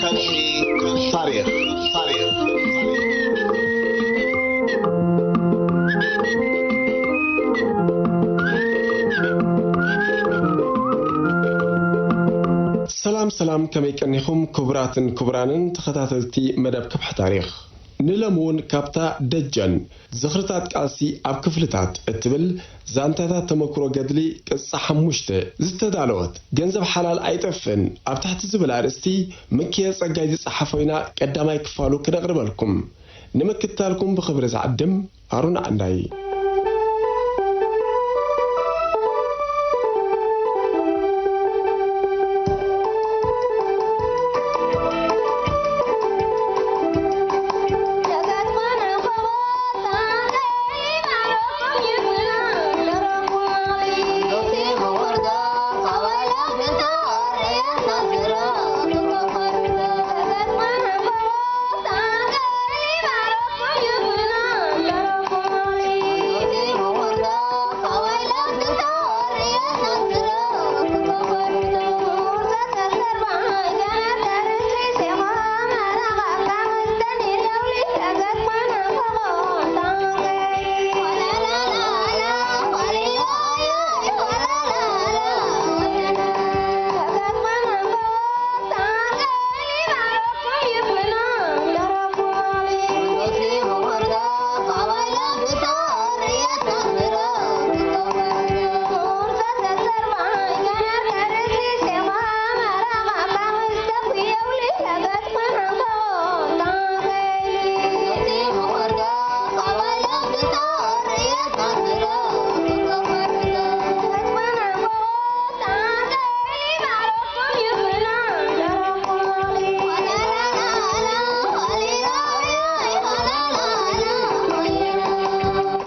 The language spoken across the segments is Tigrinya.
ከልሒ ታሪኽ፣ ታሪኽ። ሰላም፣ ሰላም፣ ከመይ ቀኒኹም ክቡራትን ክቡራንን ተኸታተልቲ መደብ ከብሒ ታሪኽ? ንሎሚ እውን ካብታ ደጀን ዝኽርታት ቃልሲ ኣብ ክፍልታት እትብል ዛንታታት ተመክሮ ገድሊ ቅጽ ሓሙሽተ ዝተዳለወት ገንዘብ ሓላል ኣይጠፍእን ኣብ ትሕቲ ዝብል ኣርእስቲ ምክየ ጸጋይ ዝጸሓፎ ኢና ቀዳማይ ክፋሉ ክነቕርበልኩም። ንምክትታልኩም ብኽብሪ ዝዓድም ኣሮን ዓንዳይ።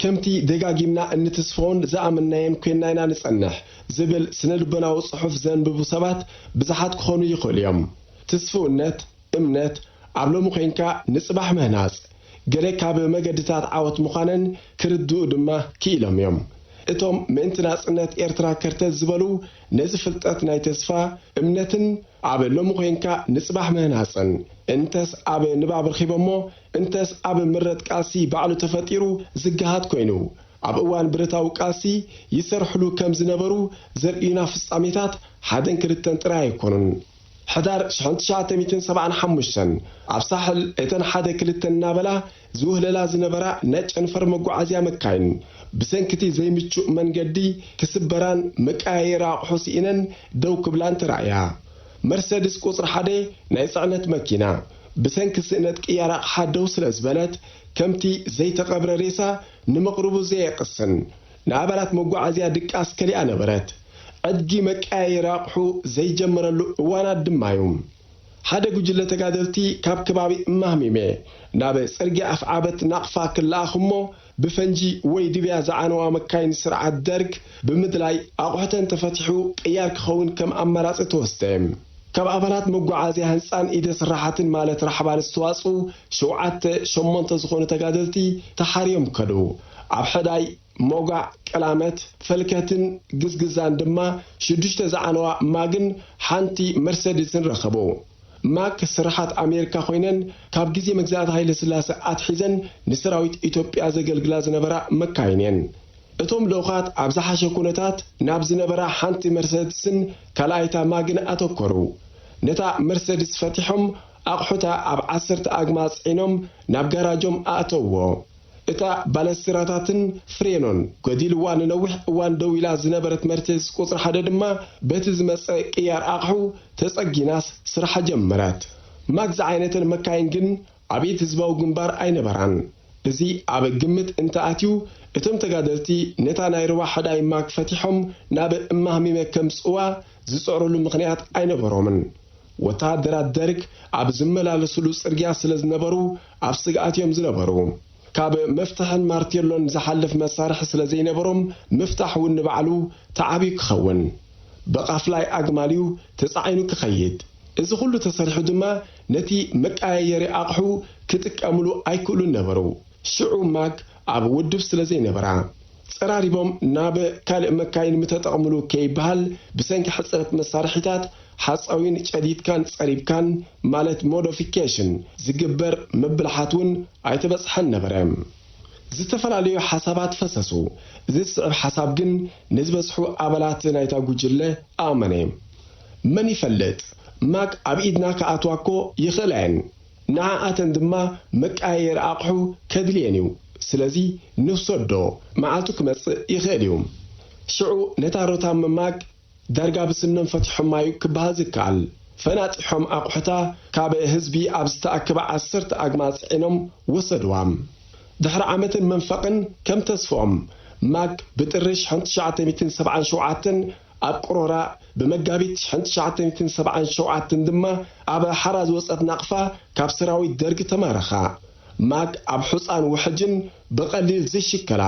ከምቲ ደጋጊምና እንትስፎን ዝኣመናየን ኮይና ኢና ንጸንሕ ዝብል ስነ ልቦናዊ ጽሑፍ ዘንብቡ ሰባት ብዙሓት ክኾኑ ይኽእሉ እዮም። ትስፍውነት፣ እምነት፣ ኣብ ሎሚ ኮይንካ ንጽባሕ ምህናጽ፣ ገለ ካብ መገድታት ዓወት ምዃነን ክርድኡ ድማ ክኢሎም እዮም። እቶም ምእንቲ ናጽነት ኤርትራ ከርተት ዝበሉ ነዚ ፍልጠት ናይ ተስፋ፣ እምነትን ኣብ ሎሚ ኮይንካ ንጽባሕ ምህናጽን፣ እንተስ ኣብ ንባብ ረኺቦሞ፣ እንተስ ኣብ ምረት ቃልሲ ባዕሉ ተፈጢሩ ዝገሃድ ኮይኑ፣ ኣብ እዋን ብረታዊ ቃልሲ ይሰርሕሉ ከም ዝነበሩ ዘርእዩና ፍጻሜታት ሓደን ክልተን ጥራይ ኣይኮኑን። ሕዳር ሽሕን ትሽዓተ ሚእትን ሰብዓን ሓሙሽተን ኣብ ሳሕል እተን ሓደ ክልተ እናበላ ዝውህለላ ዝነበራ ናይ ጨንፈር መጓዓዝያ መካይን ብሰንኪ እቲ ዘይምቹእ መንገዲ ክስበራን መቀያየሪ ኣቑሑ ስኢነን ደው ክብላን ተራእያ። መርሰድስ ቁጽሪ ሓደ ናይ ጽዕነት መኪና ብሰንኪ ስእነት ቅያር ኣቕሓ ደው ስለ ዝበለት፣ ከምቲ ዘይተቐብረ ሬሳ ንመቕርቡ ዘየቕስን ንኣባላት መጓዓዝያ ድቃስ ከሊኣ ነበረት። ዕድጊ መቀያየሪ ኣቑሑ ዘይጀመረሉ እዋናት ድማ እዩ። ሓደ ጉጅለ ተጋደልቲ ካብ ከባቢ እማህሚሜ ናብ ጽርግያ ኣፍዓበት ናቕፋ ክለኣኽ እሞ፣ ብፈንጂ ወይ ድብያ ዝዓነዋ መካይን ስርዓት ደርግ ብምድላይ ኣቑሑተን ተፈቲሑ ቅያር ክኸውን ከም ኣማራጺ ተወስደ። ካብ ኣባላት መጓዓዝያ ህንጻን ኢደ ስራሓትን ማለት ራሕባን ዝተዋጽኡ ሸውዓተ ሸሞንተ ዝኾኑ ተጋደልቲ ተሓርዮም ከዱ። ኣብ ሕዳይ ሞጋዕ፣ ቀላመት፣ ፈልከትን ግዝግዛን ድማ ሽዱሽተ ዝዓነዋ ማግን ሓንቲ መርሰዲስን ረኸቡ። ማክ ስርሓት ኣሜሪካ ኮይነን ካብ ግዜ መግዛእቲ ሃይለ ስላሰ ኣትሒዘን ንሰራዊት ኢትዮጵያ ዘገልግላ ዝነበራ መካይን እየን። እቶም ልኡኻት ኣብ ዝሓሸ ኩነታት ናብ ዝነበራ ሓንቲ መርሰድስን ካልኣይታ ማግን ኣተኮሩ። ነታ መርሰድስ ፈቲሖም ኣቑሑታ ኣብ ዓሰርተ ኣግማል ጽዒኖም ናብ ጋራጆም ኣእተውዎ። እታ ባለስትራታትን ፍሬኖን ጎዲልዋ ንነዊሕ እዋን ደው ኢላ ዝነበረት መርሴድስ ቁጽሪ ሓደ ድማ በቲ ዝመጸ ቅያር ኣቕሑ ተጸጊናስ ስርሓ ጀመረት። ማክ ዝዓይነተን መካይን ግን ኣብ ኢድ ህዝባዊ ግንባር ኣይነበራን። እዚ ኣብ ግምት እንተኣትዩ፣ እቶም ተጋደልቲ ነታ ናይ ሩባ ሕዳይ ማክ ፈቲሖም ናብ እማህሚመ ከምጽእዋ ዝጽዕሩሉ ምኽንያት ኣይነበሮምን። ወተሃደራት ደርግ ኣብ ዝመላለስሉ ጽርግያ ስለ ዝነበሩ ኣብ ስግኣት እዮም ዝነበሩ። ካብ መፍትሕን ማርቴሎን ዝሓልፍ መሳርሒ ስለ ዘይነበሮም ምፍታሕ እውን ንባዕሉ ተዓብዩ ክኸውን ብቓፍላይ ኣግማል እዩ ተጻዒኑ ክኸይድ። እዚ ኩሉ ተሰሪሑ ድማ ነቲ መቀያየሪ ኣቕሑ ክጥቀምሉ ኣይክእሉን ነበሩ። ሽዑ ማግ ኣብ ውድብ ስለ ዘይነበራ፣ ጸራሪቦም ናብ ካልእ መካይን ምተጠቕምሉ ከይበሃል ብሰንኪ ሕጽረት መሳርሒታት ሓፃዊን ጨዲድካን ፀሪብካን ማለት ሞዶፊኬሽን ዝግበር ምብልሓት እውን ኣይተበፅሐን ነበረ። ዝተፈላለዩ ሓሳባት ፈሰሱ። እዚ ዝስዕብ ሓሳብ ግን ንዝበዝሑ ኣባላት ናይታ ጉጅለ ኣእመነ። መን ይፈልጥ፣ ማክ ኣብ ኢድና ክኣትዋ እኮ ይኽእላ እየን። ንዓኣተን ድማ መቀያየሪ ኣቕሑ ከድልየን እዩ። ስለዚ ንውሰዶ፣ መዓልቱ ክመጽእ ይኽእል እዩ። ሽዑ ነታ ሮታም ማክ ዳርጋ ብስኖም ፈቲሖማ እዩ ክበሃል ዝከኣል። ፈናጢሖም ኣቑሑታ ካብ ህዝቢ ኣብ ዝተኣከበ ዓሰርተ ኣግማል ጽዒኖም ወሰድዋ። ድሕሪ ዓመትን መንፈቕን ከም ተስፍኦም ማክ ብጥሪ ሽሕን ትሽዓተ ሚእትን ሰብዓን ሸውዓተን ኣብ ቅሮራ፣ ብመጋቢት ሽሕን ትሽዓተ ሚእትን ሰብዓን ሸውዓተን ድማ ኣብ ሓራ ዝወጸት ናቕፋ ካብ ሰራዊት ደርግ ተማረኻ። ማክ ኣብ ሑጻን ውሕጅን ብቐሊል ዝሽከላ፣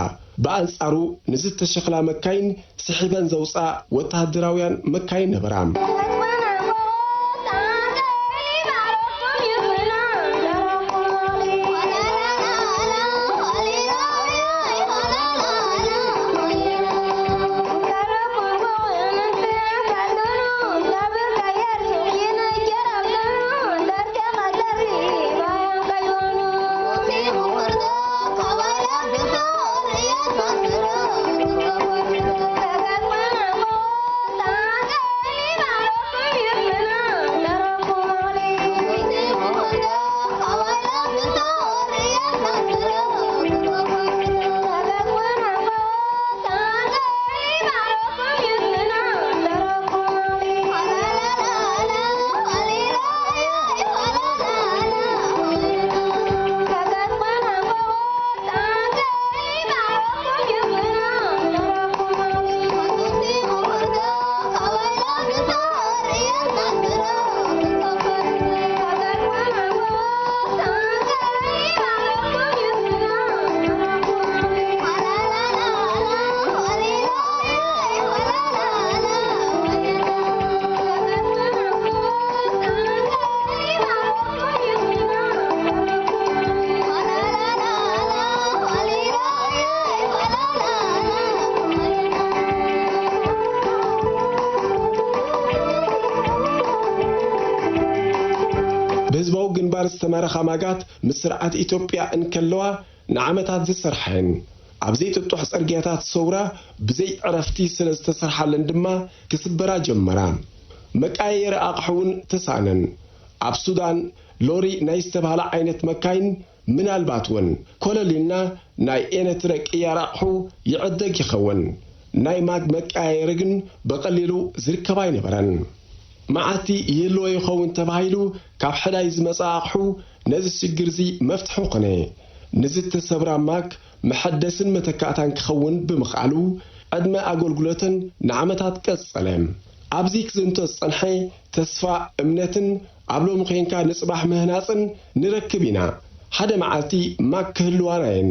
ብኣንጻሩ ንዝተሸኽላ መካይን ስሒበን ዘውጻ ወተሃደራውያን መካይን ነበራ። ብህዝባዊ ግንባር ዝተማረኻ ማጋት ምስ ስርዓት ኢትዮጵያ እንከለዋ ንዓመታት ዝሰርሓ እየን። ኣብ ዘይጥጡሕ ጽርግያታት ሰውራ ብዘይ ዕረፍቲ ስለ ዝተሰርሓለን ድማ ክስበራ ጀመራ። መቃየሪ ኣቕሑ እውን ተሳእነን። ኣብ ሱዳን ሎሪ ናይ ዝተባህለ ዓይነት መካይን ምናልባት እውን ኮለል ኢልና ናይ ኤነትረ ቅያር ኣቕሑ ይዕደግ ይኸውን። ናይ ማግ መቀያየሪ ግን ብቐሊሉ ዝርከብ ኣይነበረን። መዓልቲ ይህልዎ ይኸውን ተባሂሉ ካብ ሕዳይ ዝመጽእ ኣቕሑ ነዚ ሽግር እዚ መፍትሒ ኮነ። ንዝተሰብራ ማክ መሐደስን መተካእታን ክኸውን ብምኽኣሉ፣ ዕድመ ኣገልግሎተን ንዓመታት ቀጸለ። ኣብዚ ክዝንቶ ዝጸንሐ ተስፋ፣ እምነትን ኣብ ሎሚ ዄንካ ንጽባሕ ምህናጽን ንረክብ ኢና። ሓደ መዓልቲ ማክ ክህልዋና እየን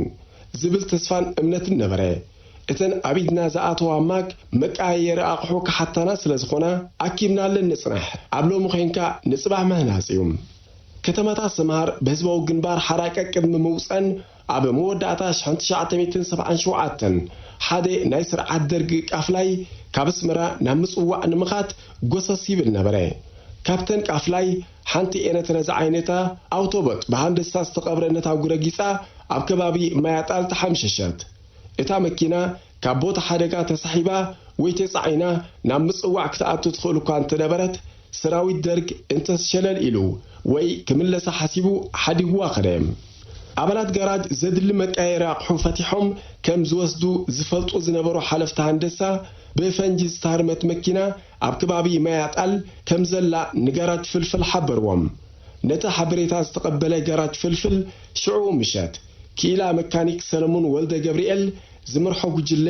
ዝብል ተስፋን እምነትን ነበረ። እተን ኣብ ኢድና ዝኣተዋ ማክ መቀያየሪ ኣቕሑ ክሓታና ስለ ዝኾና፣ ኣኪብናለን ንጽናሕ። ኣብ ሎሚ ዄንካ ንጽባሕ ምህናጽ እዩ። ከተማታት ሰምሃር ብህዝባዊ ግንባር ሓራ ቀቅድሚ ምውጸን፣ ኣብ መወዳእታ ሽሕን ትሽዓተ ሚእትን ሰብዓን ሸውዓተን ሓደ ናይ ስርዓት ደርግ ቃፍላይ ካብ ኣስመራ ናብ ምጽዋዕ ንምኻድ ጎሰስ ይብል ነበረ። ካብተን ቃፍላይ ሓንቲ ኤነትረ ዝዓይነታ ኣውቶቦጥ ብሃንደስታ ዝተቐብረ ነታጒ ረጊጻ ኣብ ከባቢ ማያጣል ተሓምሸሸት። እታ መኪና ካብ ቦታ ሓደጋ ተሳሒባ ወይ ተጻዒና ናብ ምጽዋዕ ክትኣቱ ትኽእል እኳ እንተነበረት፣ ሰራዊት ደርግ እንተስ ሸለል ኢሉ ወይ ክምለሳ ሓሲቡ ሓዲግዋ ከደ። ኣባላት ጋራጅ ዘድሊ መቀየሪ ኣቕሑ ፈቲሖም ከም ዝወስዱ ዝፈልጡ ዝነበሩ ሓለፍቲ ሃንደሳ፣ ብፈንጂ ዝተሃርመት መኪና ኣብ ከባቢ ማያጣል ከም ዘላ ንጋራጅ ፍልፍል ሓበርዎም። ነቲ ሓበሬታ ዝተቐበለ ጋራጅ ፍልፍል ሽዑ ምሸት ክኢላ መካኒክ ሰለሙን ወልደ ገብርኤል ዝመርሖ ጉጅለ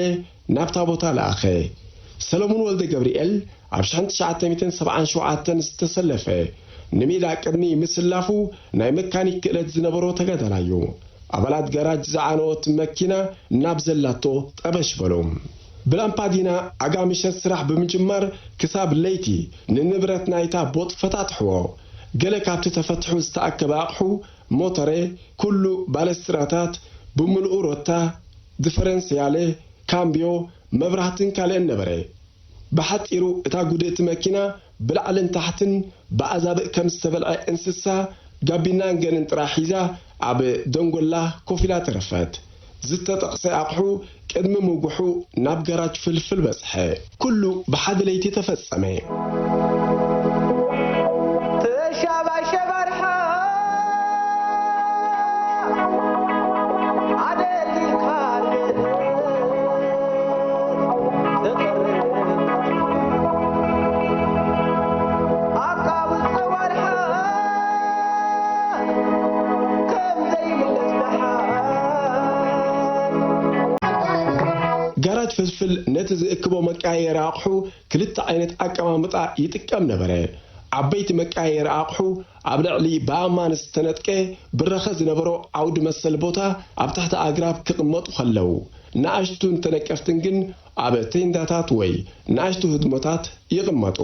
ናብታ ቦታ ለኣኸ። ሰለሙን ወልደ ገብርኤል ኣብ ሽሕን ትሽዓተ ሚእትን ሰብዓን ሸውዓተን ዝተሰለፈ፣ ንሜዳ ቅድሚ ምስላፉ ናይ መካኒክ ክእለት ዝነበሮ ተጋዳላይ እዩ። ኣባላት ጋራጅ ዝዓነወት መኪና ናብ ዘላቶ ጠበሽ በሉ። ብላምፓዲና ኣጋ ምሸት ስራሕ ብምጅማር ክሳብ ለይቲ ንንብረት ናይታ ቦጥ ፈታትሕዎ። ገለ ካብቲ ተፈትሑ ዝተኣከበ ኣቕሑ፣ ሞተረ፣ ኩሉ ባለስትራታት፣ ብምልኡ ሮታ፣ ዲፈረንስያለ፣ ካምብዮ፣ መብራህትን ካልእን ነበረ። ብሓጺሩ፣ እታ ጉድእቲ መኪና ብላዕልን ታሕትን ብኣዛብእ ከም ዝተበልዐ እንስሳ፣ ጋቢናን ገንን ጥራሕ ሒዛ ኣብ ደንጎላ ኮፍ ኢላ ተረፈት። ዝተጠቕሰ ኣቕሑ ቅድሚ ምጉሑ ናብ ጋራጅ ፍልፍል በጽሐ። ኩሉ ብሓደ ለይቲ ተፈጸመ። ተሻባሸብ ኣርሓ ኣደሊልካ ዓቃቡ ጸዋርሓ ከም ዘይምለስ ደሓር። ጋራጅ ፍልፍል ነቲ ዝእክቦ መቀያየሪ ኣቕሑ ክልተ ዓይነት ኣቀማምጣ ይጥቀም ነበረ። ዓበይቲ መቀያየሪ ኣቕሑ ኣብ ልዕሊ ብኣእማን ዝተነጥቀ ብረኸ ዝነበሮ ዓውዲ መሰል ቦታ ኣብ ትሕቲ ኣግራብ ክቕመጡ ከለዉ፣ ንኣሽቱን ተነቀፍትን ግን ኣብ ቴንዳታት ወይ ንኣሽቱ ህድሞታት ይቕመጡ።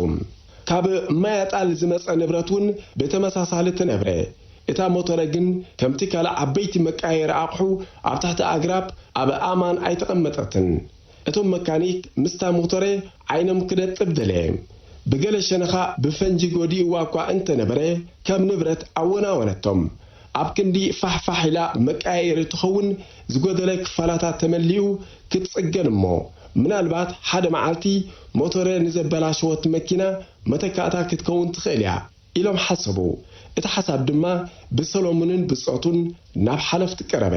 ካብ ማይ ኣጣል ዝመጸ ንብረት እውን ብተመሳሳሊ ተነብረ። እታ ሞተረ ግን ከምቲ ካልእ ዓበይቲ መቀያየሪ ኣቕሑ ኣብ ትሕቲ ኣግራብ ኣብ ኣእማን ኣይተቐመጠትን። እቶም መካኒክ ምስታ ሞተረ ዓይኖም ክነጥብ ደለየ። ብገለ ሸነኻ ብፈንጂ ጎዲእዋ እኳ እንተነበረ፣ ከም ንብረት ኣወናወነቶም። ኣብ ክንዲ ፋሕፋሕ ኢላ መቀያየሪ ትኸውን፣ ዝጎደለ ክፋላታ ተመሊኡ ክትጽገን እሞ፣ ምናልባት ሓደ መዓልቲ ሞተረ ንዘበላሸወት መኪና መተካእታ ክትከውን ትኽእል እያ ኢሎም ሓሰቡ። እቲ ሓሳብ ድማ ብሰሎሙንን ብጾቱን ናብ ሓለፍቲ ቀረበ።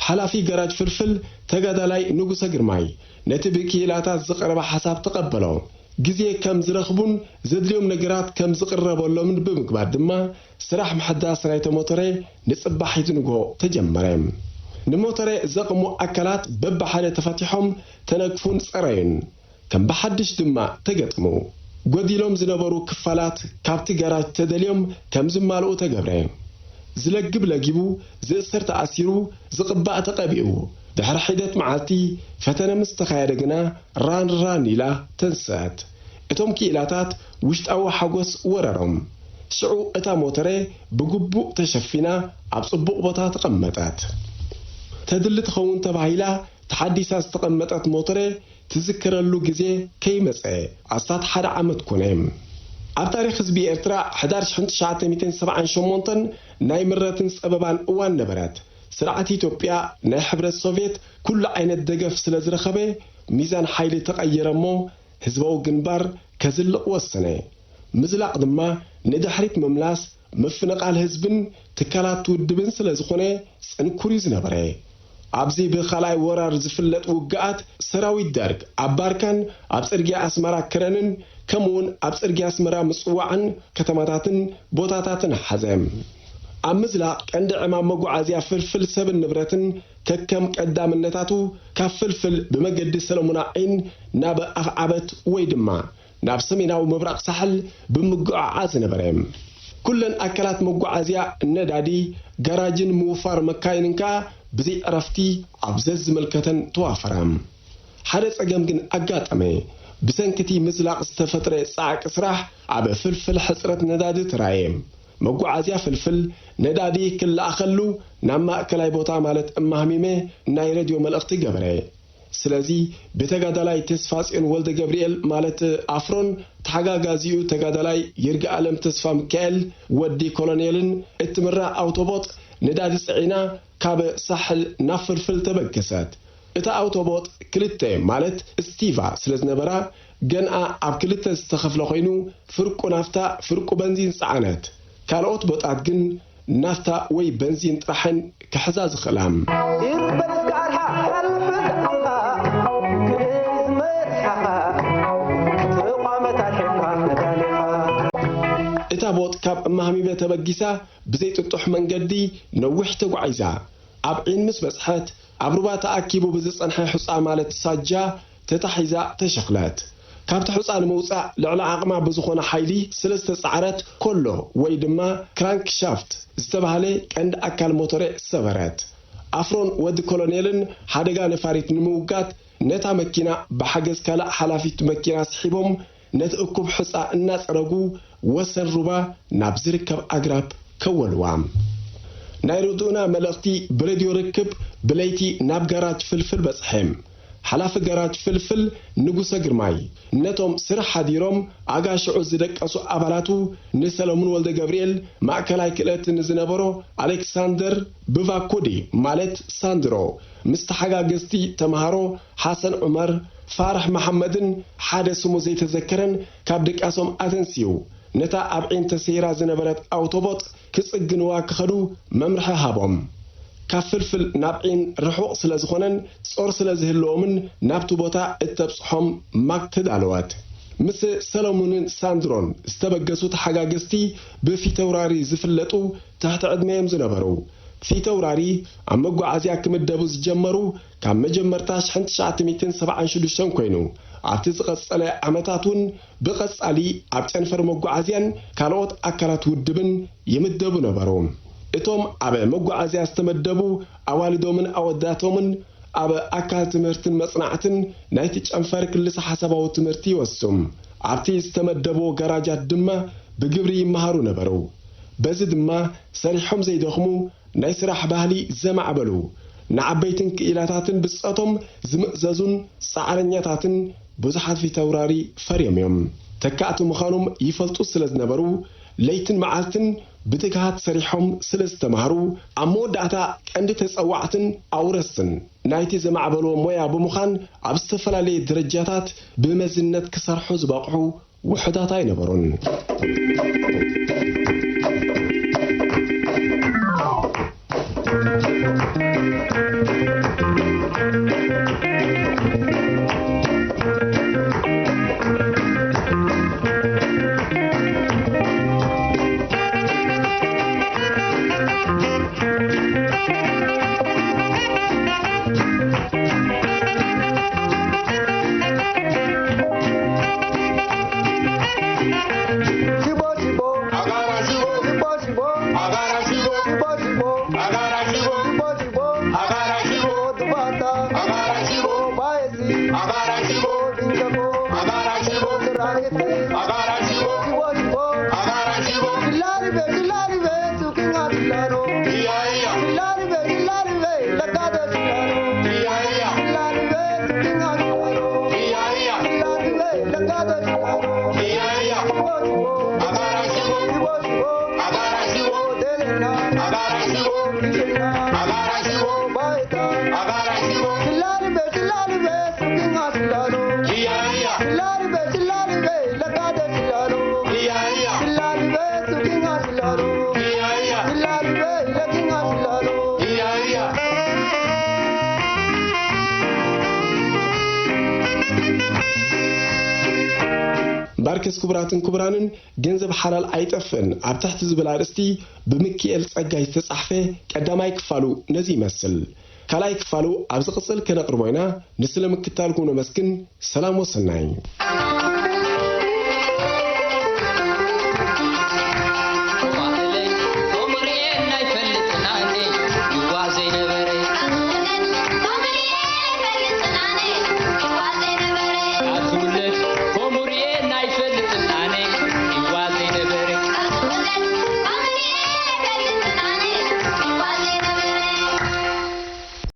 ሓላፊ ገራጅ ፍልፍል ተጋዳላይ ንጉሰ ግርማይ ነቲ ብክኢላታት ዝቐረበ ሓሳብ ተቐበሎ። ግዜ ከም ዝረኽቡን ዘድልዮም ነገራት ከም ዝቕረበሎምን ብምግባር ድማ ስራሕ ምሕዳስ ናይተ ሞተረ ንጽባሒት ንግሆ ተጀመረ። ንሞተረ ዘቕሙ ኣካላት በብሓደ ተፈቲሖም ተነግፉን ጸረዩን። ከም ብሓድሽ ድማ ተገጥሙ። ጎዲሎም ዝነበሩ ክፋላት ካብቲ ገራጅ ተደልዮም ከም ዝማልኡ ተገብረ። ዝለግብ ለጊቡ፣ ዝእሰር ተኣሲሩ፣ ዝቕባእ ተቐቢኡ። ድሕሪ ሒደት መዓልቲ ፈተነ ምስ ተኻየደ ግና ራን ራን ኢላ ተንስአት። እቶም ክኢላታት ውሽጣዊ ሓጎስ ወረሮም። ሽዑ እታ ሞተረ ብግቡእ ተሸፊና ኣብ ጽቡቕ ቦታ ተቐመጠት። ተድሊ ትኸውን ተባሂላ ተሓዲሳ ዝተቐመጠት ሞተረ ትዝከረሉ ግዜ ከይመጸ ኣስታት ሓደ ዓመት ኮነ። ኣብ ታሪኽ ህዝቢ ኤርትራ፣ ሕዳር ሽሕን ትሽዓተ ሚእትን ሰብዓን ሸሞንተን ናይ ምረትን ጸበባን እዋን ነበረት። ስርዓት ኢትዮጵያ ናይ ሕብረት ሶቭየት ኩሉ ዓይነት ደገፍ ስለ ዝረኸበ፣ ሚዛን ሓይሊ ተቐየረ እሞ፣ ህዝባዊ ግንባር ከዝልቕ ወሰነ። ምዝላቕ ድማ ንድሕሪት ምምላስ ምፍንቓል ህዝብን ትካላት ውድብን ስለ ዝኾነ ጽንኩር እዩ ዝነበረ። ኣብዚ ብኻልኣይ ወራር ዝፍለጥ ውግኣት ሰራዊት ደርግ ኣብ ባርካን ኣብ ጽርግያ ኣስመራ ክረንን ከምኡውን ኣብ ጽርግያ ኣስመራ ምጽዋዕን ከተማታትን ቦታታትን ሓዘ። ኣብ ምዝላቕ ቀንዲ ዕማም መጓዓዝያ ፍልፍል ሰብን ንብረትን ከከም ቀዳምነታቱ ካብ ፍልፍል ብመገዲ ሰለሙና ዒን ናብ ኣኽዓበት ወይ ድማ ናብ ሰሜናዊ ምብራቕ ሳሕል ብምጉዕዓዝ ነበረ። ኩለን ኣካላት መጓዓዝያ፣ ነዳዲ፣ ጋራጅን ምውፋር መካይንን ከኣ ብዘይ ዕረፍቲ ኣብ ዘዝምልከተን ተዋፈራ። ሓደ ጸገም ግን ኣጋጠመ። ብሰንኪ እቲ ምዝላቕ ዝተፈጥረ ጻዕቂ ስራሕ ኣብ ፍልፍል ሕጽረት ነዳዲ ተራእየ። መጓዓዝያ ፍልፍል ነዳዲ ክለኣኸሉ ናብ ማእከላይ ቦታ ማለት እማህሚመ ናይ ሬድዮ መልእኽቲ ገበረ። ስለዚ ብተጋዳላይ ተስፋጽዮን ወልደ ገብርኤል ማለት ኣፍሮን ተሓጋጋዚኡ ተጋዳላይ ይርጋኣለም ተስፋ ሚካኤል ወዲ ኮሎኔልን እትምራሕ ኣውቶቦጥ ነዳዲ ጽዒና ካብ ሳሕል ናብ ፍልፍል ተበገሰት። እታ ኣውቶቦጥ ክልተ ማለት ስቲቫ ስለ ዝነበራ ገንኣ ኣብ ክልተ ዝተኸፍለ ኮይኑ ፍርቁ ናፍታ ፍርቁ በንዚን ጸዓነት። ካልኦት ቦጣት ግን ናፍታ ወይ በንዚን ጥራሕን ክሕዛ ዝኽእላ። ይርበን እስከ ኣርሓ ሓልፍ ዳዕኻ ክእዝ መትሓኻ ተቋመት ኣልሒኻ መዳሊኻ። እታ ቦጥ ካብ እማህሚበ ተበጊሳ ብዘይ ጥጡሕ መንገዲ ነዊሕ ተጓዒዛ። ኣብ ዒን ምስ በጽሐት ኣብ ሩባ ተኣኪቡ ብዝጸንሐ ሑጻ ማለት ሳጃ ተታሒዛ ተሸኽለት። ካብቲ ሑጻ ንምውጻእ ልዕሊ ዓቕማ ብዝኾነ ሓይሊ ስለ ዝተጻዕረት ኮሎ ወይ ድማ ክራንክሻፍት ዝተባህለ ቀንዲ ኣካል ሞተረ ሰበረት። ኣፍሮን ወዲ ኮሎኔልን ሓደጋ ነፋሪት ንምውጋድ ነታ መኪና ብሓገዝ ካልእ ሓላፊት መኪና ስሒቦም ነቲ እኩብ ሑጻ እናጸረጉ ወሰን ሩባ ናብ ዝርከብ ኣግራብ ከወልዋ። ናይ ርድኡና መልእኽቲ ብሬድዮ ርክብ ብለይቲ ናብ ጋራጅ ፍልፍል በጽሐ። ሓላፊ ገራጅ ፍልፍል ንጉሰ ግርማይ፣ ነቶም ስራሕ ሓዲሮም ኣጋሽዑ ዝደቀሱ ኣባላቱ፣ ንሰለሙን ወልደ ገብርኤል፣ ማእከላይ ክእለት ንዝነበሮ ኣሌክሳንደር ብቫኩዲ፣ ማለት ሳንድሮ፣ ምስ ተሓጋገዝቲ ተምሃሮ ሓሰን ዑመር፣ ፋራሕ መሓመድን ሓደ ስሙ ዘይተዘከረን ካብ ድቃሶም ኣተንስዩ፣ ነታ ኣብ ዒን ተሰይራ ዝነበረት ኣውቶቦጥ ክጽግንዋ ክኸዱ መምርሒ ሃቦም። ካብ ፍልፍል ናብ ዒን ርሑቕ ስለ ዝኾነን ጾር ስለ ዝህልዎምን ናብቲ ቦታ እተብጽሖም ማክ ተዳለወት። ምስ ሰሎሙንን ሳንድሮን ዝተበገሱ ተሓጋገዝቲ ብፊተውራሪ ዝፍለጡ ትሕቲ ዕድመ እዮም ዝነበሩ። ፊተውራሪ ኣብ መጓዓዝያ ክምደቡ ዝጀመሩ ካብ መጀመርታ ሽሕን ትሽዓተ ሚእትን ሰብዓን ሽዱሽተን ኮይኑ፣ ኣብቲ ዝቐጸለ ዓመታት እውን ብቐጻሊ ኣብ ጨንፈር መጓዓዝያን ካልኦት ኣካላት ውድብን ይምደቡ ነበሩ። እቶም ኣብ መጓዓዝያ ዝተመደቡ ኣዋልዶምን ኣወዳቶምን ኣብ ኣካል ትምህርትን መጽናዕትን ናይቲ ጨንፈር ክልሰ ሓሳባዊ ትምህርቲ ይወስዱ። ኣብቲ ዝተመደብዎ ጋራጃት ድማ ብግብሪ ይመሃሩ ነበሩ። በዚ ድማ ሰሪሖም ዘይደኽሙ፣ ናይ ስራሕ ባህሊ ዘማዕበሉ፣ ንዓበይትን ክኢላታትን ብጾቶም ዝምእዘዙን ጻዕረኛታትን ብዙሓት ፊተውራሪ ፈርዮም እዮም። ተካእቲ ምዃኖም ይፈልጡ ስለ ዝነበሩ፣ ለይትን መዓልትን ብትግሃት ሰሪሖም ስለ ዝተማህሩ፣ ኣብ መወዳእታ ቀንዲ ተጸዋዕትን ኣውረስትን ናይቲ ዘማዕበልዎ ሞያ ብምዃን፣ ኣብ ዝተፈላለየ ደረጃታት ብመዝነት ክሰርሑ ዝበቕዑ ውሑዳት ኣይነበሩን። ባርከስ ክቡራትን ክቡራንን፣ ገንዘብ ሓላል ኣይጠፍእን ኣብ ትሕቲ ዝብል ኣርእስቲ ብምክኤል ጸጋይ ዝተጻሕፈ ቀዳማይ ክፋሉ ነዚ ይመስል። ካልኣይ ክፋሉ ኣብ ዝቕጽል ከነቕርቦ ኢና። ንስለ ምክታልኩም ነመስግን። ሰላም ወሰናይ።